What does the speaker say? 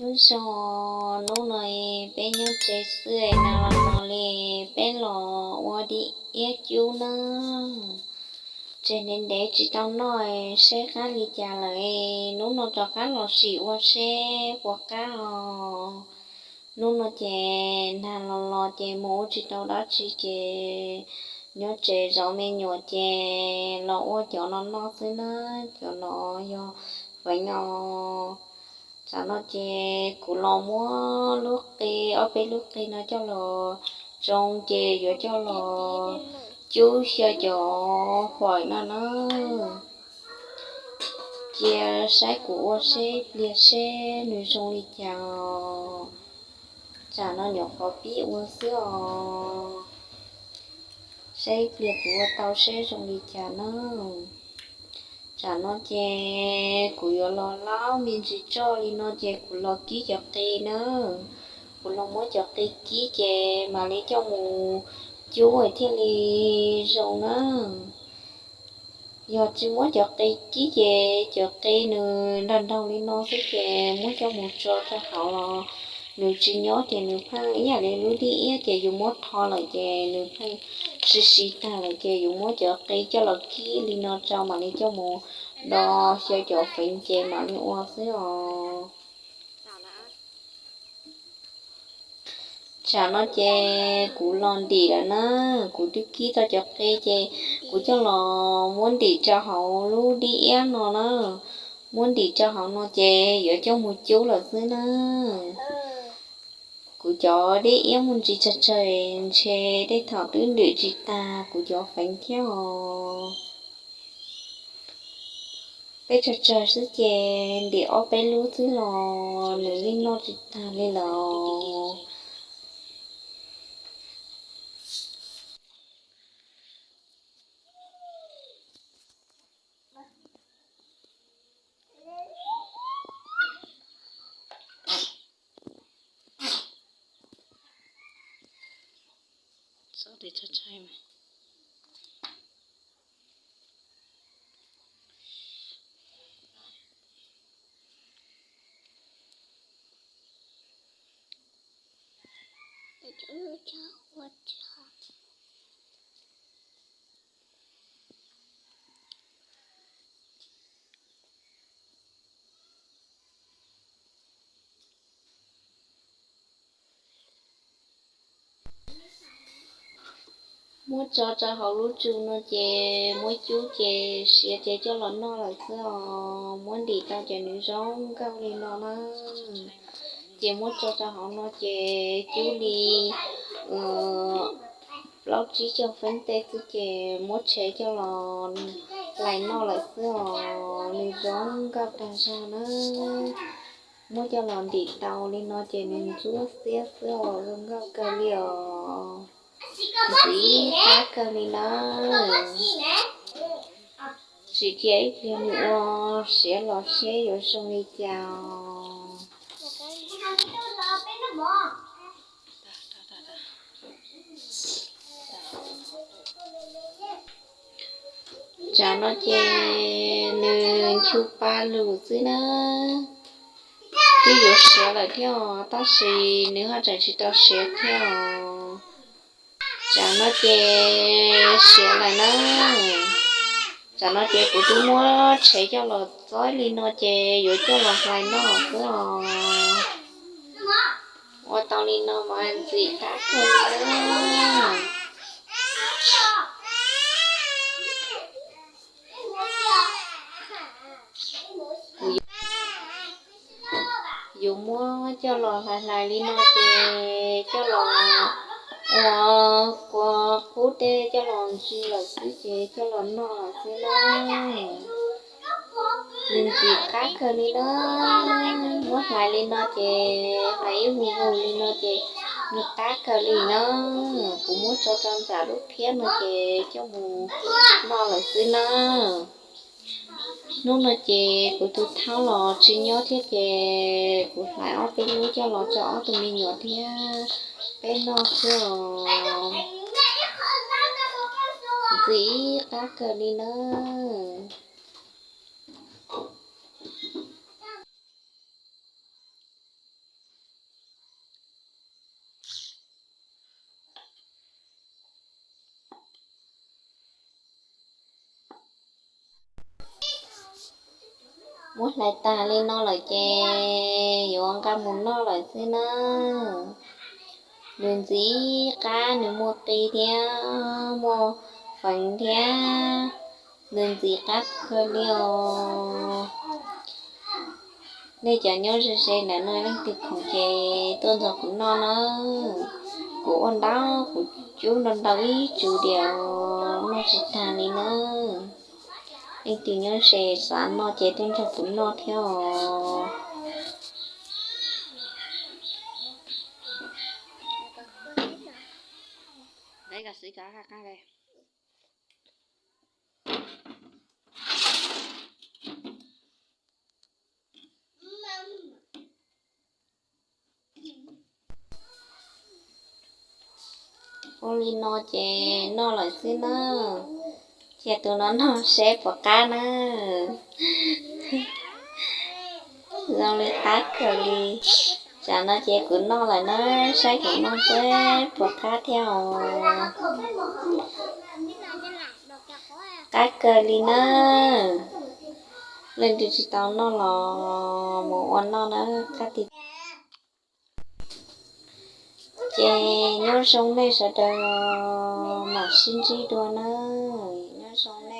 Lub zoo, hnub no peb nyob tsev xwb, nag los no li peb los ua dib iab cub nawb. Tsev ntev ntev tsis tau noj, saib qab li cas lawm, hnub no rov qab los sim ua seb puas qab os. Hnub no ces nag los los ces mus ua tsis tau dab tsi ces nyob tsev zov me nyuam ces los ua cov no noj xwb na. Cov no yog feev os. Tsam no ces kuv los muab lub qe, ob peb lub qe no coj los tsoo ces yuav coj los cub xyaw cov fawm no na. Cia saib kuv ua seb pliag seb nws zoo li cas os. Tsam no nyuam qhuav pib ua xwb os. Saib pliag kuv ua tau seb zoo li cas na. Tsam no ces kuv yuav los laub me ntsis tsoj li no ces kuv los kib cov qe na. Kuv los muab cov qe kib ces mam li coj mus cub thiaj li zoo na. Yog tsis muab cov qe kib ces cov qe nws nrog nraug li no xwb ces muab coj mus tso rau hauv los nws tsis nyob ces nws pheej ib yam li lub dib iab ces yus muab rho lawm ces nws pheej si si tag lawm ces yus muab cov qe coj los kib li no rau mam li coj mus do xyaw cov feev ces mam li ua xwb os. Tsam no ces kuv los ntim lawm na, kuv twb kib tau cov qe ces kuv coj los muab ntim rau hauv lub dib iab no na. Muab ntim rau hauv no ces yuav coj mus cub lawm xwb na. Kuv cov dib iab muaj ntsis tsawg tsawg ntshe tej thaum twb ntim tsis tag kuv cov feev thiab os. Peb tsawg tsawg xwb ces ntim ob peb lub xwb los nws yeej noj tsis tag li lawm. Muab tso rau hauv lub tsu no ces muab cub ces siav ces coj los noj lawm xwb os. Muab ntim tau ces nws zoo nkauj li no na. Ces muab tso rau hauv no ces cub li plaub tsib caug feeb tej xwb ces muab tshev coj los hlais noj lawm xwb os. Nws zoo nkauj tag zog na. Muab coj los ntim tau li no ces nws ntsuab xiab xwb os, zoo nkauj kawg li os. Ntxim qab kawg li na. Tsis cia ib pliag nws ua siav los seb yuav zoo li cas os. Tsam no ces nws nchu pa lug xwb na. Twb yuav siav lawm thiab os, tab sis nws ho tseem tsis tau siav thiab os. Tsam no ces siav lawm na. Tsam no ces kuv twb muab tshev coj los txob li no ces yuav coj los hlais noj xwb os. Ua tau li no mas ntxim qab kawg li na. Kuv yuav muab coj los hlais hlais li no ces coj los ua kua qub dej coj los ntsis lawm xwb ces coj los noj lawm xwb na. Nws ntxim qab kawg li na. Muab hlais li no ces hlais ib vus vus li no ces nws qab kawg li na. Kuv muab tso rau nram lub phiab no ces coj mus noj lawm xwb na. Hnub no ces kuv tus thaub los tsis nyob thiab ces kuv hlais ob peb lub coj los rau ob tug me nyuam thiab peb noj xwb os. Ntxim qab kawg li na. Muab hlais tag li no lawm ces yuav nqa mus noj lawm xwb na. Nws ntxim qab, nws muaj qi thiab muaj feev thiab, nws ntxim qab kawg li os. Nej cov nyob ze ze ntawm no leej twg khoom ces tuaj nrog kuv noj na. Kuv ua ntau, kuv cub ntau ntau ib tsuv diam, noj tsis tag li na. Leej twg nyob ze xav noj ces tuaj nrog kuv noj thiab os. Ua li no ces noj lawm xwb na. Cia tus no noj seb puas qab na. Zoo li qab kawg li. Tsam no ces kuv noj lawm na, saib kuv noj seb puas qab thiab os. Qab kawg li na. Leej twg tsis tau noj los mus ua noj na, qab tiag. Ces nyob zoo nej sawv daws, mam sib ntsib dua na. Nyob zoo nej.